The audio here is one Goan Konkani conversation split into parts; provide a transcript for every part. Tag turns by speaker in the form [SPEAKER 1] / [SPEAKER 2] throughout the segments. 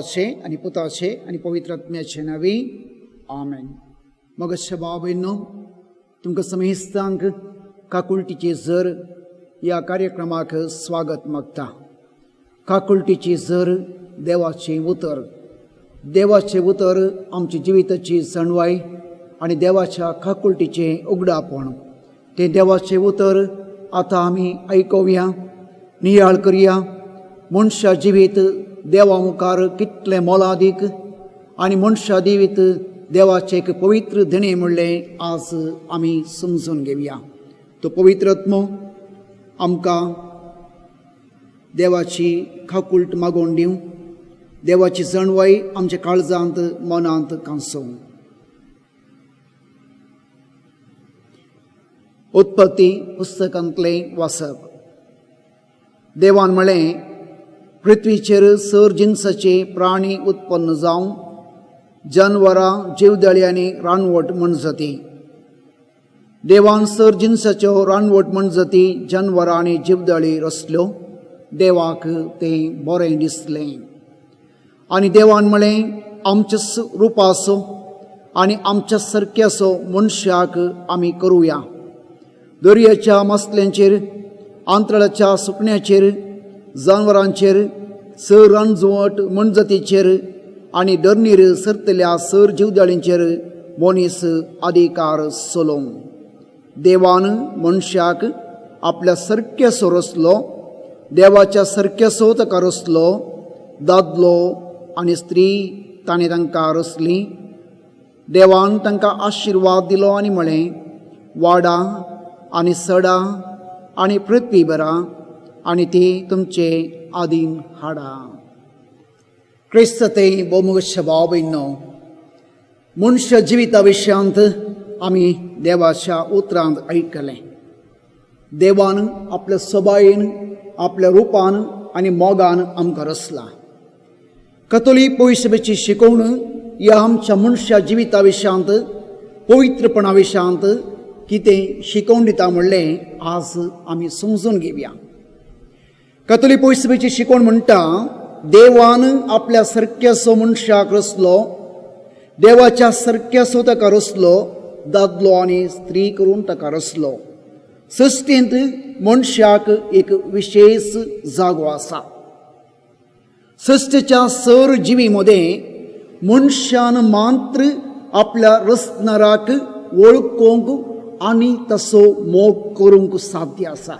[SPEAKER 1] बापाचे आनी पुताचे आनी पवित्र आत्म्याचे नांवी आमेन. मगश्य बाबैनो, तुमकां समेस्तांक काकुळटीची झर ह्या कार्यक्रमाक स्वागत मागता. काकुळटीची झर देवाचें उतर, देवाचें उतर आमच्या जिविताची जाणवाय आनी देवाच्या काकुळटीचें उगडापण. तें देवाचें उतर आतां आमी आयकुया, नियाळ करया. मनशा जिवीत देवा मुखार कितलें मोलादीक आनी मनशा जिवीत देवाचें एक पवित्र देणें म्हणलें आज आमी समजून घेवया. तो पवित्र आत्मो आमकां देवाची काकुळट मागोवन दिवं, देवाची जाणवाय आमच्या काळजांत मनांत कांसोवं. उत्पत्ती पुस्तकांतलें वाचप. देवान म्हळें, पृथ्वीचेर सर जिनसाचे प्राणी उत्पन्न जावं, जनवरां, जिवदळी आनी रानवट मनजाती. देवान सर जिनसाच्यो रानवट मनजाती, जनवरां आनी जिवदळी रचल्यो. देवाक तें बरें दिसलें. आनी देवान म्हळें, आमच्या रुपाचो आनी आमच्या सारक्याचो मनशाक आमी करुया. दर्याच्या मासल्यांचेर, आंतराळाच्या सुकण्याचेर, जानवरांचेर, सर रानजुवट मनजातीचेर आनी धरणीर सरतल्या सर जिवदाळींचेर मनीस अधिकार चलोवं. देवान मनशाक आपल्या सारक्याचो रचलो, देवाच्या सारक्याचो ताका रचलो. दादलो आनी स्त्री ताणें तांकां रचली. देवान तांकां आशिर्वाद दिलो आनी म्हळें, वाडा आनी सडा आनी पृथ्वी बरा आनी ती तुमचे आदीन हाडा. क्रिस्त ते भोवमुख भाव भयणो, मनशा जिविता विशयांत आमी देवाच्या उतरांत आयकलें. देवान आपल्या सोबायेन, आपल्या रुपान आनी मोगान आमकां रचला. कथोलीक पवित्रसभेची शिकवण ह्या आमच्या मनशा जिविता विशयांत, पवित्रपणा विशयांत कितें शिकोवन दिता म्हणलें आज आमी समजून घेवया. कथोलीक पवित्रसभेची शिकवण म्हणटा, देवान आपल्या सारक्याचो मनशाक रचलो, देवाच्या सारक्याचो ताका रचलो, दादलो आनी स्त्री करून ताका रचलो. सृश्टींत मनशाक एक विशेश जागो आसा. सृश्टीच्या सर जिवी मदें मनशान मात्र आपल्या रचणाराक वळखूंक आनी तसो मोग करूंक साध्य आसा.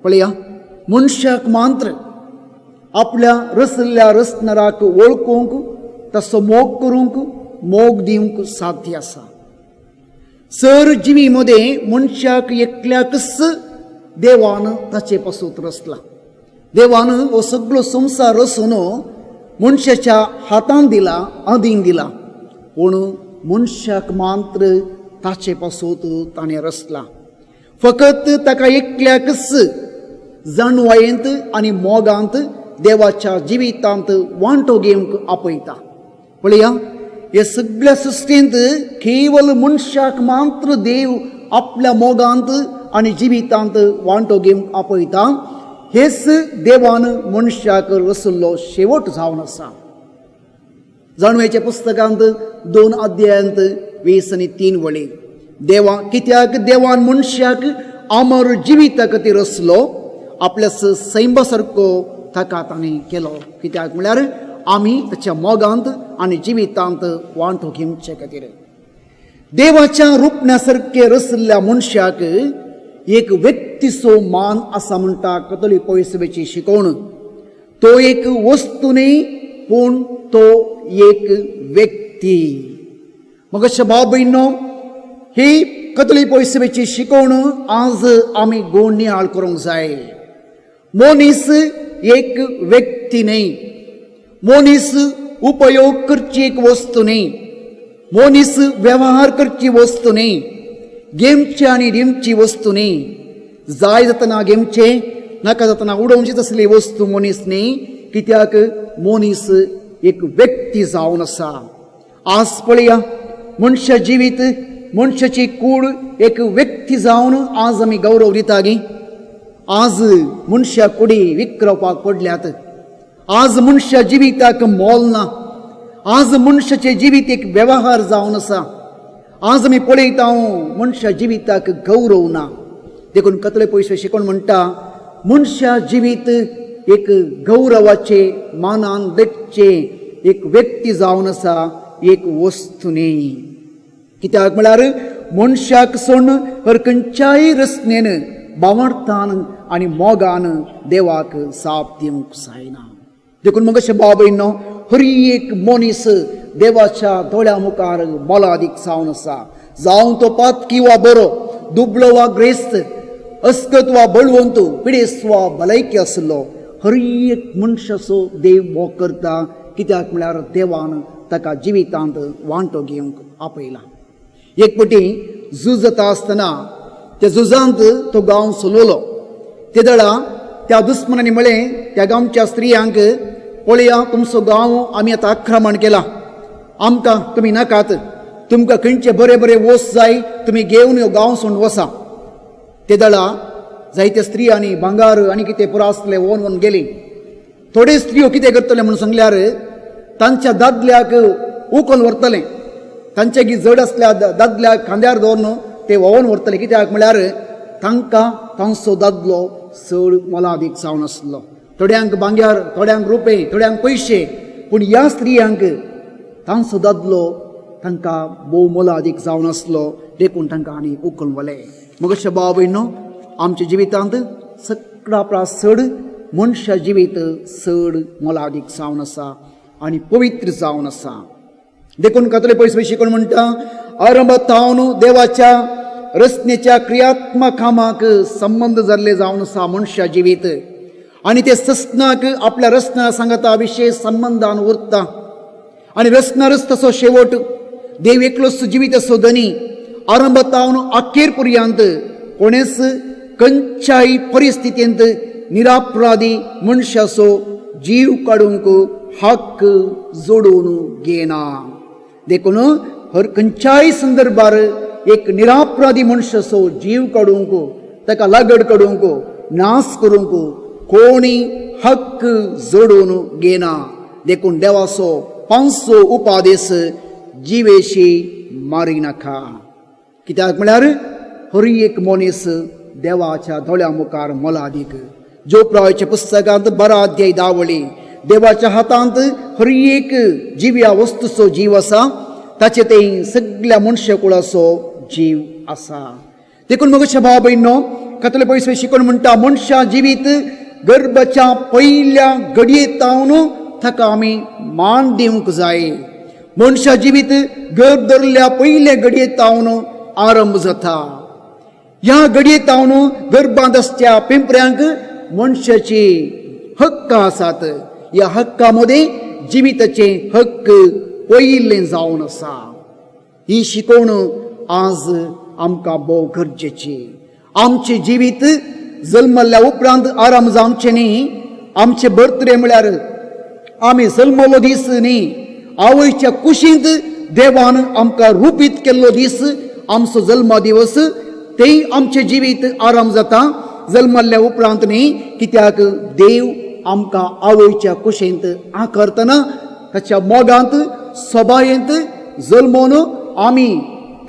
[SPEAKER 1] पळया, मनशाक मात्र आपल्या रचल्ल्या रचणाराक वळखूंक, तसो मोग करूंक, मोग दिवंक साध्य आसा. सर जिवी मदें मनशाक एकल्याकच देवान ताचे पासून रचला. देवान हो सगळो संवसार रचून मनशाच्या हातान दिला, आदीन दिला, पूण मनशाक मात्र ताचे पासून ताणें रचला. फकत ताका एकल्याकच जाणवायेंत आनी मोगांत देवाच्या जिवितांत वांटो घेवंक आपयता. पळया, हे सगळ्या सृश्टींत केवल मनशाक मात्र देव आपल्या मोगांत आनी जिवितांत वांटो घेवंक आपयता. हेच देवान मनशाक रचल्लो शेवट जावन आसा. जाणवयच्या पुस्तकांत 2 अध्यायांत 20 आनी 3 वळी. देवा कित्याक देवान मनशाक अमर जिविता खातीर रचलो, आपल्या सैमा सारको ताका ताणें केलो. कित्याक म्हळ्यार आमी ताच्या मोगांत आनी जिवितांत वांटो घेवचे खातीर. देवाच्या रुपण्या सारके रचल्ल्या मनशाक एक व्यक्तीचो मान आसा म्हणटा कथोलीक पवित्रसभेची शिकवण. तो एक वस्तू न्ही, पूण तो एक व्यक्ती. मग भाव भयणो, ही कथोलीक पवित्रसभेची शिकवण आज आमी गोड नियाळ करूंक जाय. मनीस एक व्यक्ती न्ही, मनीस उपयोग करची एक वस्तू न्ही, मनीस वेव्हार करची वस्तू न्ही, घेवची आनी दिवची वस्तू न्ही. जाय जातना घेवचें, नाका जातना उडोवची तसली वस्तू मनीस न्ही. कित्याक मनीस एक व्यक्ती जावन आसा. आज पळया, मनशा जिवीत, मनशाची कूड एक व्यक्ती जावन आज आमी गौरव दिता गी. आज मनशा कुडी विक्रवपाक पडल्यात. आज मनशा जिविताक मोल ना. आज मनशाचें जिवीत एक वेव्हार जावन आसा. आज आमी पळयता मनशा जिविताक गौरव ना. देखून कतले पयशे शिकोवन म्हणटा, मनशा जिवीत एक गौरवाचे मानान देखचें एक व्यक्ती जावन आसा, एक वस्तू न्ही. कित्याक म्हळ्यार मनशाक सोडून हर खंयच्याय रचनेन बावडतान आनी मोगान देवाक जाप दिवंक जायना. देखून मग अशें भाव भयणो, हर एक मनीस देवाच्या दोळ्या मुखार मोलादीक जावन आसा. जावं तो पातकी वा बरो, दुबळो वा ग्रेस्त, अस्कत वा बळवंत, पिडेस्त वा भलायकी आसलो, हर एक मनशाचो देव मोग करता. कित्याक म्हळ्यार देवान ताका जिवितांत वांटो घेवंक आपयला. एक पटी झूज जाता आसतना त्या झुजांत तो गांव सोलवलो. ते दळा त्या दुस्मनांनी म्हळें त्या गांवच्या स्त्रियांक, पळया तुमचो गांव आमी आतां आक्रमण केला, आमकां तुमी नाकात, तुमकां खंयचे बरे बरे वोस जाय तुमी घेवन ह्यो गांव सोडून वसा. ते दळा जायत्या स्त्रियांनी भांगार आनी कितें पुरो आसलें वोन वोन गेली. थोडे स्त्रियो कितें करतले म्हणून सांगल्यार तांच्या दादल्याक उखल व्हरतलें, तांचे की जड आसल्या दादल्याक खांद्यार दवरून ते व्होवन व्हरतले. कित्याक म्हळ्यार तांकां तांचो दादलो चड मोलादीक जावन आसलो. थोड्यांक बांग्यार, थोड्यांक रुपये, थोड्यांक पयशे, पूण ह्या स्त्रियांक तांचो दादलो तांकां भोव मोलादीक जावन आसलो. देखून तांकां आनी उखलून व्हले. मग अशें भाव भयणो, आमच्या जिवितांत सगळ्या परस चड मनशा जिवीत चड मोलादीक जावन आसा आनी पवित्र जावन आसा. देखून कातले पयस शिकोवन म्हणटा, आरंभातावन देवाच्या रचनेच्या क्रियात्मक कामाक संबंद जाल्ले जावन आसा मनशा जिवीत, आनी ते सस्नाक आपल्या रचना सांगता विशेष संबंदान उरता आनी रचणारच तसो शेवट. देव एकलोच जिवीत असो धनी. आरंभातावन अखेर पर्यंत कोणेच खंयच्याय परिस्थितींत निरापराधी मनशाचो जीव काडूंक हक्क जोडून घेना. देखून हर खंयच्याय संदर्भार एक निरापराधी मनशाचो जीव काडूंक, ताका लागड काडूंक, नाश करूंक कोणी हक्क जोडून घेना. देखून देवाचो पांचसो उपादेश, जिवेशी मारी नाका. कित्याक म्हळ्यार हर एक मनीस देवाच्या दोळ्या मुखार मोलादीक. जोप्राच्या पुस्तकांत 12 अध्याय 10 वळी, देवाच्या हातांत हर एक जिव्या वस्तूचो जीव आसा, ताचे ते सगळ्या मनशा कुळाचो जीव आसा. देखून मग भाव भयणो, कातले पयस शिकोवन म्हणटा, मनशा जिवीत गर्भाच्या पयल्या घडयेतावन ताका आमी मान दिवंक जाय. मनशा जिवीत गर्भ धरल्या पयल्या घडयेतावन आरंभ जाता. ह्या घडयेतावन गर्भांत आसच्या पिंपऱ्यांक मनशाची हक्क आसात. ह्या हक्का मदें जिविताचे हक्क पयिल्लें जावन आसा. ही शिकवण आज आमकां भोव गरजेची. आमचें जिवीत जल्मल्ल्या उपरांत आराम जावचें न्ही. आमचे बर्थडे म्हळ्यार आमी जल्मलो दीस न्ही. आवयच्या कुशींत देवान आमकां रुपीत केल्लो दीस आमचो जल्म दिवस. तेय आमचें जिवीत आराम जाता जल्मल्ल्या उपरांत न्ही. कित्याक देव आमकां आवयच्या कुशींत आकारतना ताच्या मोगांत सोबायेंत जल्मोन आमी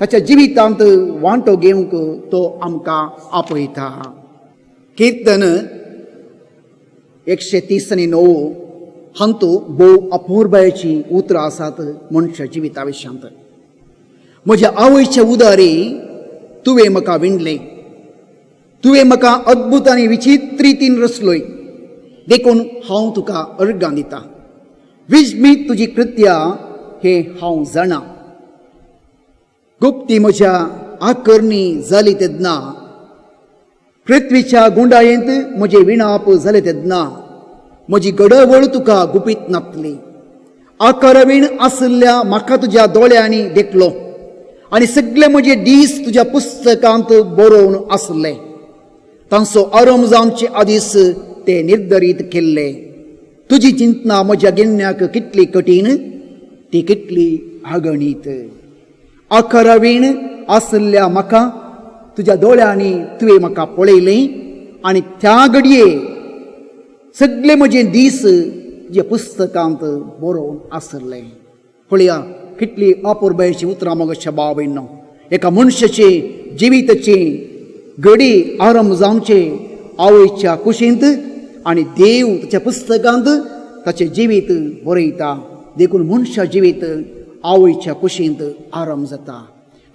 [SPEAKER 1] ताच्या जिवितांत वांटो घेवंक तो आमकां आपयता. किर्तन 130 आनी 9 हांतू भोव अपुरबायेची उतरां आसात मनशा जिविता विशयांत. म्हज्या आवयच्या उदारी तुवें म्हाका विणलें, तुवें म्हाका अद्भुत आनी विचित्र रितीन रचलोय, देखून हांव तुका अर्गां दिता. विजमीत तुजी कृत्या हें हांव जाणा. गुप्ती म्हज्या आकर्णी जाली तेन्ना, पृथ्वीच्या गुंडायेंत म्हजें विणाप जालें तेन्ना, म्हजी घडावळ तुका गुपीत नासली. आकारवीण आशिल्ल्या म्हाका तुज्या दोळ्यांनी देखलो आनी सगळे म्हजे दीस तुज्या पुस्तकांत बरोवन आसले. तांचो आरंभ जावचे आदीस ते निर्धारीत केल्ले. तुजी चिंतना म्हज्या गिन्याक कितली कठीण, ती कितली अगणीत. आकारावीण आशिल्ल्या म्हाका तुज्या दोळ्यांनी तुवें म्हाका पळयलें आनी त्या घडये सगळे म्हजे दीस तुज्या पुस्तकांत बरोवन आसले. पळया कितली अपुरबायेची उतरां मगोशा भाव भयणो. एका मनशाची जिविताची घडी आरंभ जावचे आवयच्या कुशींत आनी देव ताच्या पुस्तकांत ताचें जिवीत बरयता. देखून मनशा जिवीत आवयच्या कुशींत आरंभ जाता.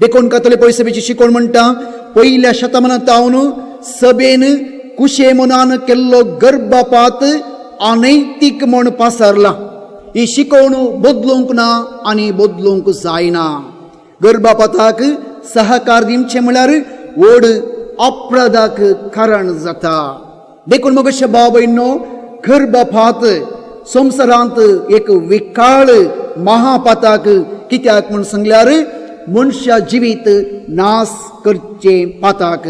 [SPEAKER 1] देखून कातोलीक पयसभेची शिकवण म्हणटा, पयल्या शतमानांत तावन सभेन कुशे मनान केल्लो गर्भपात अनैतीक म्हण पासारला. ही शिकवण बदलूंक ना आनी बदलूंक जायना. गर्भपाताक सहकार दिवचें म्हळ्यार व्हड अपराधाक कारण जाता. देखून मगोशे भाव भयणो, गर्भपात संवसारांत एक विकाळ महापाताक कित्याक म्हूण सांगल्यार मनशा जिवीत नाश करचें पाताक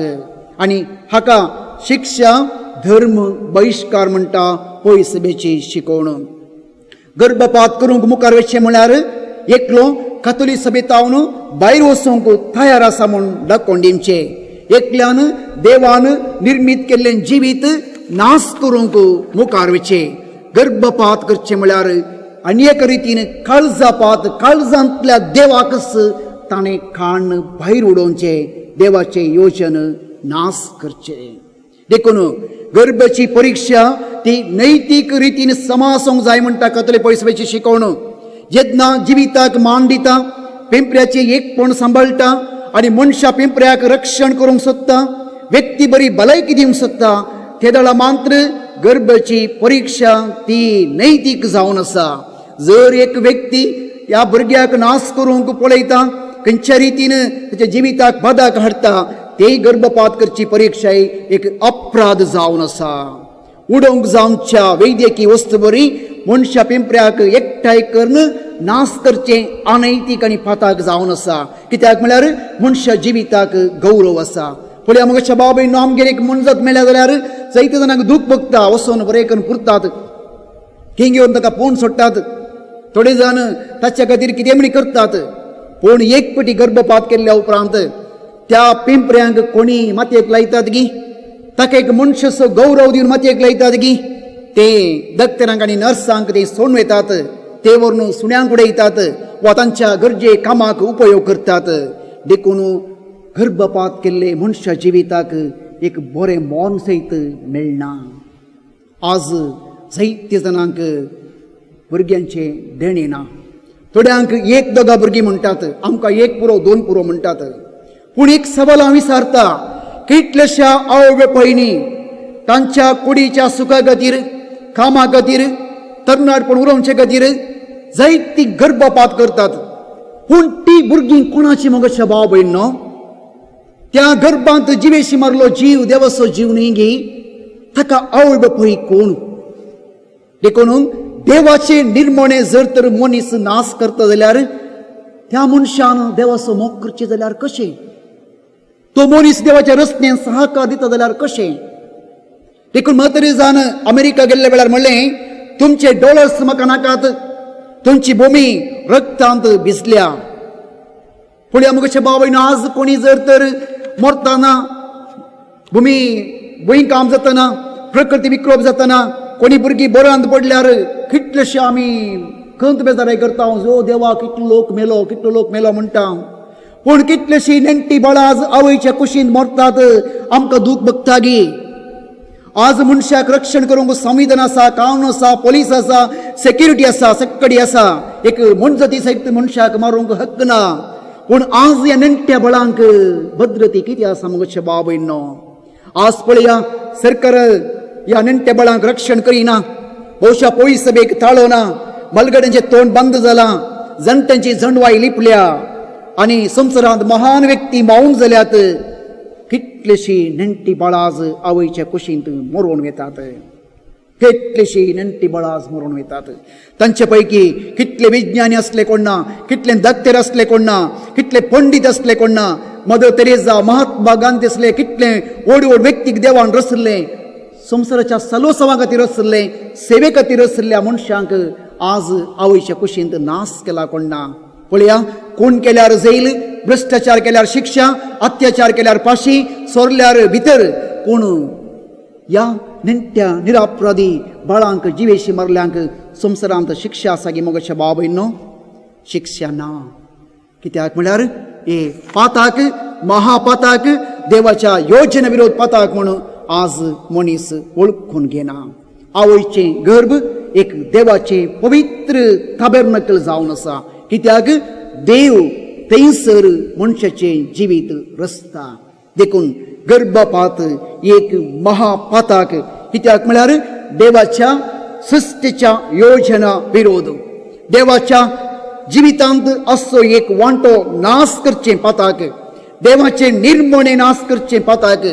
[SPEAKER 1] आनी हाका शिक्षा धर्म बहिश्कार म्हणटा पयसभेची शिकवण. गर्भपात करूंक मुखार वचचें म्हळ्यार एकलो कातोलीक सभेतावन भायर वचूंक तयार आसा म्हूण दाखोवन दिवचें. एकल्यान देवान निर्मीत केल्लें जिवीत नाश करूंक मुखार वचचें. गर्भपात करचें म्हळ्यार आनी एक रितीन काळजापात, काळजांतल्या देवाकच ताणें काण भायर उडोवचें, देवाचें योजन नाश करचें. देखून गर्भाची परिक्षा ती नैतीक रितीन समासोंक जाय म्हणटा कातोलीक पयसभेची शिकवण. जेन्ना जिविताक मान दिता, पिंपऱ्याचें एकपण सांबाळटा आनी मनशा पिंपऱ्याक रक्षण करूंक सोदता, व्यक्ती बरी भलायकी दिवंक सोदता, ते दळा मात्र गर्भाची परिक्षा ती नैतीक जावन आसा. जर एक व्यक्ती ह्या भुरग्याक नाश करूंक पळयता, खंयच्या रितीन ताच्या जिविताक बादाक हाडटा, ते गर्भपात करची परिक्षा एक अपराध जावन आसा. उडोवंक जावच्या वैद्यकी वस्तू बरी मनशा पिंपऱ्याक एकठांय करून नाश करचें अनैतीक आनी पाताक जावन आसा. कित्याक म्हळ्यार मनशा जिविताक गौरव आसा. पळया मगोशा भाव भयणो, आमगेर एक मनजात मेळ्ळ्या जाल्यार जायते जाणांक दूख भोगता, वचोन बरें करून पुरतात, किंग घेवन ताका पोण सोडटात, थोडे जाण ताच्या खातीर कितें म्हणी करतात. पूण एक पटी गर्भपात केल्ल्या उपरांत त्या पिंपऱ्यांक कोणी मातयेक लायतात गी, ताका एक मनशाचो गौरव दिवन मातयेक लायतात गी, ते दत्तरांक आनी नर्सांक ते सोडून वयतात, ते व्हरून सुण्यांक उडयतात वा तांच्या गरजे कामाक उपयोग करतात. देखून गर्भपात केल्ले मनशा जिविताक एक बरें मरण सयत मेळना. आज जायते जाणांक भुरग्यांचें देणें ना. थोड्यांक एक दोगां भुरगीं म्हणटात, आमकां एक पुरो दोन पुरो म्हणटात. पूण एक सवाल हांव विचारता, कितल्याश्या आवय बापायनी तांच्या कुडीच्या सुखा खातीर, कामा खातीर, तरणाटपण उरोवचे खातीर जायती गर्भपात करतात. पूण ती भुरगीं कोणाची मगोशा भाव भयण? त्या गर्भांत जिवेशी मारलो जीव देवाचो जीव न्ही गी? ताका आवय बापूय कोण? देखून देवाचे निर्मणे जर तर मनीस नाश करता जाल्यार त्या मनशान देवाचो मोग करचें जाल्यार कशें? तो मनीस देवाच्या रचनेन सहकार दिता जाल्यार कशें? देखून मदर अमेरिका गेल्ल्या वेळार म्हणलें, तुमचे डॉलर्स म्हाका नाकात, तुमची भूमी रक्तांत भिजल्या. फुडें मगोशे भाव भयण, आज कोणी जर तर मरतना, भूमी भुंयकांप जातना, प्रकृती विक्रोप जातना कोणी भुरगीं बोरांत पडल्यार कितलेशे आमी खंत बेजाराय करता, जो देवा कितलो लोक मेलो, कितलो लोक मेलो म्हणटा. पूण कितलेशी नेणटी बाळां आज आवयच्या कुशीन मरतात, आमकां दूख भोगता गी? आज मनशाक रक्षण करूंक संविधान आसा, कानून आसा, पोलीस आसा, सेक्युरिटी आसा, सक्कडी आसा. एक मनजाती सयत मनशाक मारूंक हक्क ना. पूण आज ह्या नेणट्या बळांक भद्रती कितें आसा मगोशे भाव भयणो? आज पळया, सरकार ह्या नेणट्या बळांक रक्षण करिना. भोवशा पोलीस सभेक ताळो ना, मलगड्यांचें तोंड बंद जालां, जाणट्यांची जणवाय लिपल्या आनी संवसारांत महान व्यक्ती मावून जाल्यात. कितलीशी नेणटी बाळां आज आवयच्या कुशींत मरोवन वतात, कितलीशी नेणटी बाळां आज मरोवन वतात. तांचे पैकी कितले विज्ञानी असले कोण ना, कितले दत्तेर असले कोण ना, कितले पंडीत असले कोण ना, मदर तेरेजा, महात्मा गांधी असले कितले व्हड व्हड व्यक्तीक देवान रचल्ले, संवसाराच्या सलोसवा खातीर रचल्ले, सेवे खातीर रचल्ल्या मनशांक आज आवयच्या कुशींत नाश केला कोण ना. पळया, खून केल्यार जैल, भ्रश्टाचार केल्यार शिक्षा, अत्याचार केल्यार फाशी, सोरल्यार भितर. पूण ह्या नेणट्या निरापराधी बाळांक जिवेशी मारल्यांक संवसारांत शिक्षा आसा गी मगोशे भाव भयणो? शिक्षा ना. कित्याक म्हळ्यार हे पाताक, महापाताक, देवाच्या योजना विरोध पाताक म्हणून आज मनीस वळखून घेना. आवयचें गर्भ एक देवाचें पवित्र ताबेर्नकल जावन आसा, कित्याक देव थंयसर मनशाचें जिवीत रचता. देखून गर्भपात एक महापाताक, कित्याक म्हळ्यार देवाच्या सृश्टीच्या योजना विरोध, देवाच्या जिवितांत असो एक वांटो नाश करचें पाताक, देवाचें निर्मणे नाश करचें पाताक,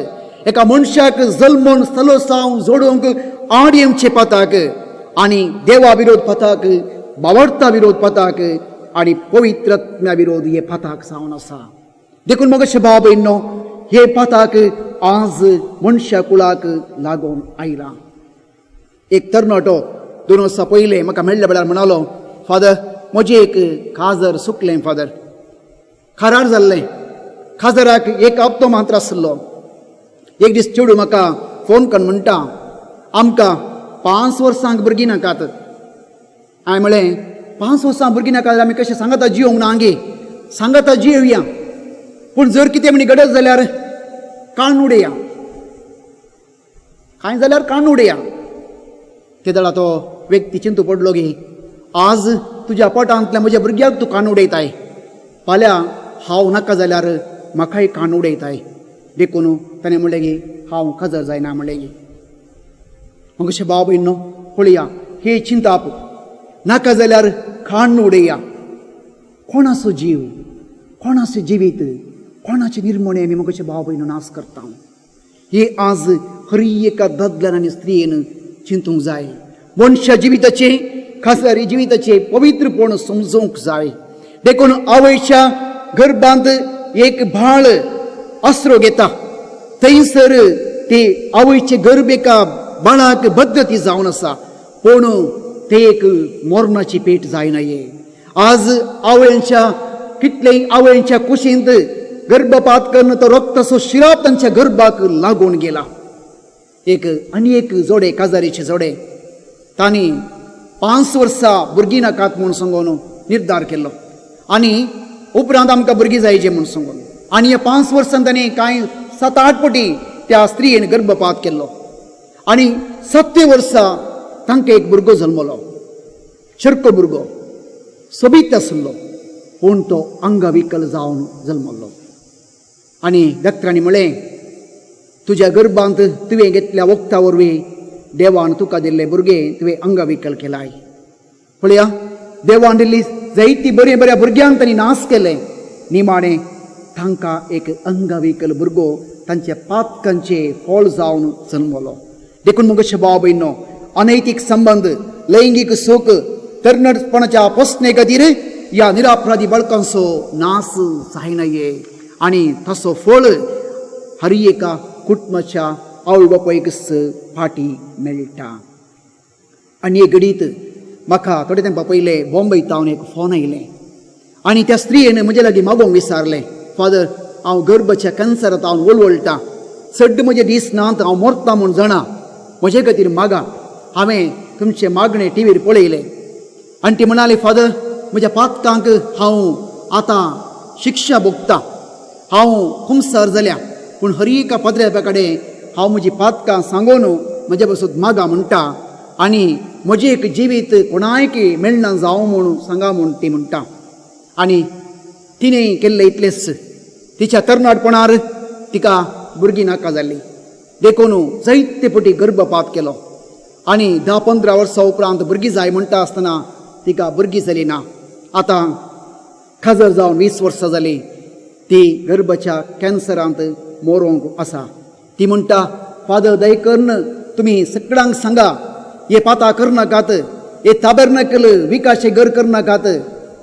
[SPEAKER 1] एका मनशाक जल्मून सलोसांव जोडूंक आड येवचें पाताक आनी देवा विरोध पाताक, बावडता विरोध पाताक आनी पवित्रत्म्या विरोध हे पाताक जावन आसा. देखून मगशे भाव भयणो, हे पाताक आज मनशा कुळाक लागून आयलां. एक तरणाटो 2 वर्सां पयलें म्हाका मेळ्ळ्या वेळार म्हणालो, फादर म्हजें एक काजर सुकलें, फादर खारार जाल्लें. खाजराक एक हप्तो मात्र आसलो. एक दीस चेडूं म्हाका फोन करून म्हणटा, आमकां 5 वर्सांक भुरगीं नाकात. हांवें म्हळें, 5 वर्सां भुरगीं नाका जाल्यार आमी कशें सांगाता जियोंक ना गे, सांगाता जियोया, पूण जर कितें म्हणी गरज जाल्यार काण उडया, कांय जाल्यार काण उडया. ते वेळार तो व्यक्ती चिंतू पडलो गे, आज तुज्या पोटांतल्या म्हज्या भुरग्याक तूं काण उडयताय, फाल्यां हांव नाका जाल्यार म्हाकाय काण उडयताय. देखून ताणें म्हणलें गे, हांव काजर जायना म्हणलें गे. मग अशें भाव भयणो पळया, हे चिंताप नाका जाल्यार काण उडया. कोणाचो जीव, कोणाचें जिवीत, कोणाचें निर्मणे आमी मग अशें भाव भयणो नाश करता. हे आज हर एका दादल्यान आनी स्त्रियेन चिंतूंक जाय. मनशा जिविताचें, खासदारी जिविताचें पवित्रपण समजूंक जाय. देखून आवयच्या गर्भांत एक बाळ आसरो घेता, थंयसर ते आवयचे गर्भ एका बाळाक पद्दती जावन आसा, पूण ते एक मरणाची पेट जायना. ये आज आवयांच्या कितलेय आवयांच्या कुशींत गर्भपात करून तो रक्ताचो शिराप तांच्या गर्भाक लागून गेला. एक आनी एक जोडे, काजारीचे जोडे, तांणी 5 वर्सां भुरगीं नाकात म्हूण सांगून निर्धार केलो आनी उपरांत आमकां भुरगीं जायचे म्हूण सांगून, आनी ह्या 5 वर्सां तांणी कांय 7-8 पटी त्या स्त्रियेन गर्भपात केल्लो आनी 7 वर्सां तांकां एक भुरगो जल्मलो, चरको भुरगो, सोबीत आसलो, पूण तो अंगविकल जावन जल्मलो. आनी डॉक्टरांनी म्हळें, तुज्या गर्भांत तुवें घेतल्या वखदा वरवीं देवान तुका दिल्लें भुरगें तुवें अंगविकल केलाय. पळया, देवान दिल्ली जायती बऱ्या बऱ्या भुरग्यांक तांणी नाश केलें. निमाणें तांकां एक अंगविकल भुरगो तांच्या पातकांचे फळ जावन जल्मलो. देखून मग अशें भाव भयणो, अनैतीक संबंद, लैंगीक सुख, तरणाटपणाच्या पोसणे खातीर ह्या निरापराधी बाळकांचो नाश जायना ये आनी तसो फळ हर एका कुटुंबाच्या आवय बापायक फाटी मेळटा. आनी एक घडीत म्हाका थोडे तेंपा पयलें बॉम्बे तावन एक फोन आयलें आनी त्या स्त्रियेन म्हजे लागीं मागोवंक विचारलें, फादर हांव गर्भाच्या कॅन्सरांत हांव वळवळटा, सड्ड म्हजे दीस नात, हांव मरता म्हूण जाणा, म्हजे खातीर मागा. हांवें तुमचें मागणें टिवीर पळयलें. आनी ती म्हणाली, फादर म्हज्या पातकांक हांव आतां शिक्षा भोगता, हांव कुमसार जाल्या, पूण हर एका पाद्र्या कडेन हांव म्हजी पातकां सांगून म्हज्या पासून मागा म्हणटा आनी म्हजें एक जिवीत कोणायक मेळना जावं म्हूण सांगा म्हूण ती म्हणटा. आनी तिणें केल्लें इतलेंच, तिच्या तरणाटपणार तिका भुरगीं नाका जाल्लीं, देखून जायते पटी गर्भपात केलो आनी 10-15 वर्सां उपरांत भुरगीं जाय म्हणटा आसतना तिका भुरगीं जाली ना. आतां खाजर जावन 20 वर्सां जालीं, ती गर्भाच्या कॅन्सरांत मरोंक आसा. ती म्हणटा, फादर दय करून तुमी सगळ्यांक सांगा, हे पाता करनाकात, हे ताबेर्नकल विकाशे घर करनाकात,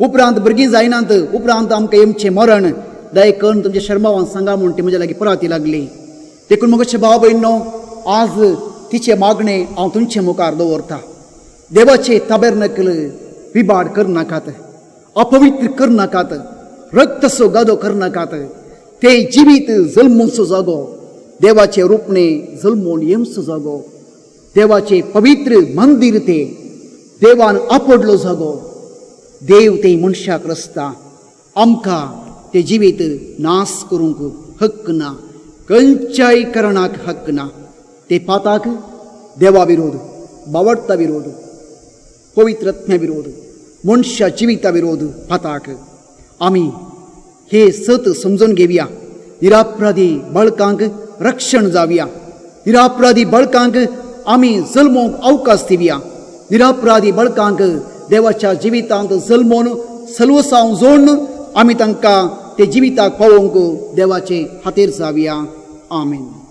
[SPEAKER 1] उपरांत भुरगीं जायनात, उपरांत आमकां येमचें मरण, दय करून तुमच्या शर्मावान सांगा म्हूण ती म्हज्या लागीं पराती लागली. देखून मगो भाव भयणो, आज तिचें मागणें हांव तुमचे मुखार दवरता. देवाचे ताबेर्नकल विबाड करनाकात, अपवित्र करनाकात, रक्तसो गादो करनाकात. ते जिवीत जल्मूचो जागो, देवाचे रुपणे जल्मून येमचो जागो, देवाचे पवित्र मंदीर, ते देवान आपडलो जागो, देव ते मनशाक रचता. आमकां ते जिवीत नाश करूंक हक्क ना, खंयच्याय करणाक हक्क ना. ते पाताक देवा विरोध, बावडता विरोध, पवित्र आत्म्या विरोध, मनशा जिविता विरोध पाताक. आमी हे सत समजून घेवया. निरापराधी बाळकांक रक्षण जावया. निरापराधी बाळकांक आमी जल्मोवंक अवकाश दिवया. निरापराधी बाळकांक देवाच्या जिवितांत जल्मोन सलवसांव जोडून आमी तांकां ते जिविताक पावोवंक देवाचे हातेर जावया. आमेन.